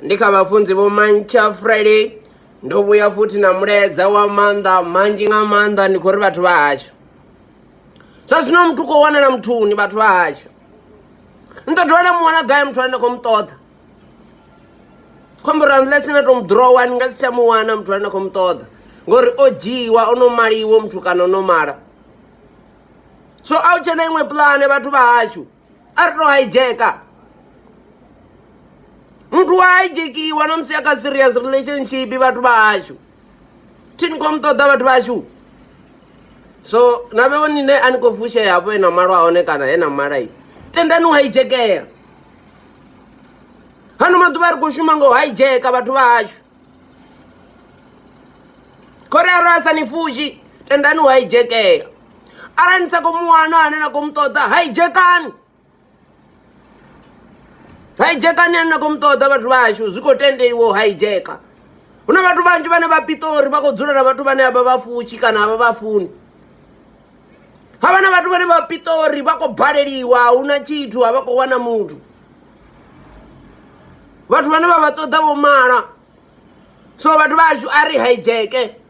Ndi kha vhafunzi vho Mantsha Friday ndo vhuya futhi na mulaedza wa maanḓa manzhi nga maanḓa ndi khou ri vhathu vha hashu. Zwa zwino muthu khou wanala muthuni vhathu vha hashu. Ni ḓo dovha na mu wana gai muthu ane na khou mu ṱoḓa? Khombo uri unless na to mu ḓirowa ni nga si tsha mu wana muthu ane na khou mu ṱoḓa ngori o dzhiiwa o no maliwa muthu kana o no mala. So a hu tshena iṅwe puḽane vhathu vha hashu. A ri to hijeka muthu wa hijekiwa na musi a kha serious relationship vhathu vha hashu thi ni khou mu ṱoḓa vhathu vhashu so na vhewo nine a ni khou fushea hafho he na malwa hone kana he na malai tendani u hijekea hano maḓuvha ri khou shuma ngo hijeka vhathu vha hashu khori arali a sa ni fushi tendani u hijekea arali ni sa khou mu wana ane na khou mu ṱoḓa hijekani hijekani ane na khou mu ṱoḓa vhathu vhashu zwi khou tendeliwa u hijeka hu na vhathu vhanzhi vhane vha piṱori vha khou dzula na vhathu vhane a vha vha fushi kana a vha vha funi ha vha na vhathu vhane vha piṱori vha khou baleliwa a hu na tshithu a vha khou wana muthu vhathu vhane vha vha ṱoḓa vho mala so vhathu vhashu a ri hijeke.